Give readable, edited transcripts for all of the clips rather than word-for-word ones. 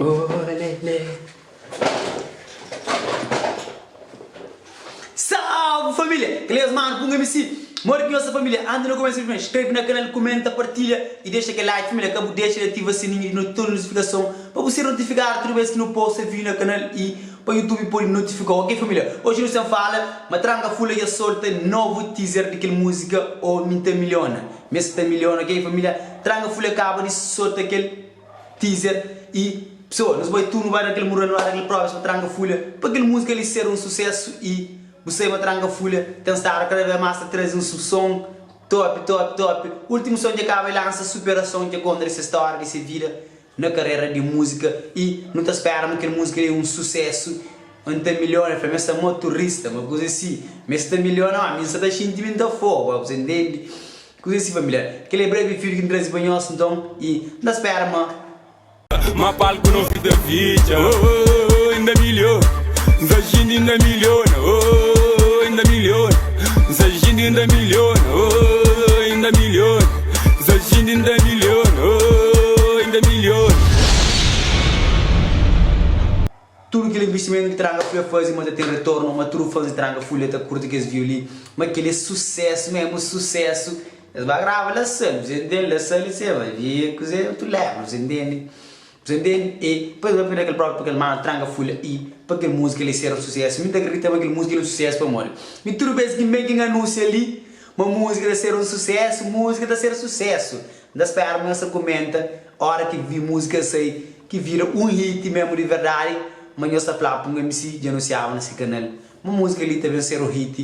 Olele. Salve família! Kel mano Punga MC. Modi ki nhos sta família? Antes di nu kumesa vídeo, inskreve na kanal, kumenta, partilha i dexa kel like família. Ka bu dexa di ativa sininhu di tudu notifikason pa bu ser notifikadu tudu bes ki nu posta vídeo na kanal i pa YouTube pode notifikau. Ok família? Oji nu sta fala ma Tranka Fulha dja solta novu teaser di kel múzika Omi Ta Miliona. Mes ta miliona, ok família? Tranka Fulha kaba di solta kel teaser i pessoa nos bai tudo nu bai da kel mural nu bai da kel provas pa tranka fulha pa kel música li ser um sucesso i bu sai ma tranka fulha tem stadu kada vez mas ta traze um som top top top ultimo som dja kaba e lansa superason dja conta di se storia di se vida na carreira di música i nu ta spera ma kel música li é um sucesso N ta miliona fla ma es sta motorista ma kuza si ma es sta miliona ma mi N sta ta xinti mi N ta fogo bu sta intende Kuze si familia? Kel é brevi vídeo ki N traze pa nhos nton i N ta spera ma. Ma palku no fita fitxa oh inda milho Nsa xinti inda milhona oh inda milhona Nsa xinti inda milhona oh inda milhona Nsa xinti inda milhona oh inda milhona. Tudu kel investimentu ki Tranka Fulha fazi ma ta ten retornu, ma tudu fans di Tranka Fulha ta kurti kes viu li, ma kel é susesu mesmu susesu. Es ba grava la sal, bu sa intende, la sal i se vai vi kuze otu level, bu sa intende, bu sa intende. E pa es ba perde kel propi pa kel manu Tranka Fulha i pa kel muzika li ser un susesu. Mi ta kridita ma kel muzika li é un susesu pamodi mi tudu bes ki N ben ki N anunsia li ma muzika ta ser un susesu, muzika ta ser susesu. N ta spera ma nhos ta kumenta ora ki vi muzika sai ki vira un hit mesmu di verdadi ma nhos ta fla Punga MC dja anusiaba na si kanal ma muzika li ta ben ser un hit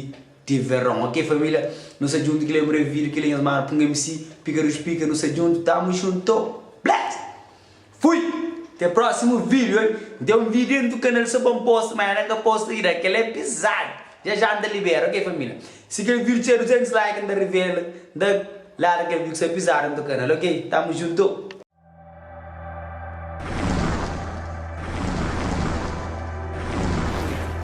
di veron ok familia nu sta djuntu ki lenbra video ki li nhos manda Punga MC pika dus pika nu sta djuntu tamu junto bless fui te prosimu video N ten un video dentu kanal so pa N posta ma inda N ka posta inda kel é pizadu ja ja N ta libera ok familia si kel video txeu 200 like N ta revela N ta larga kel video ki sta pizadu dentu kanal ok tamu junto.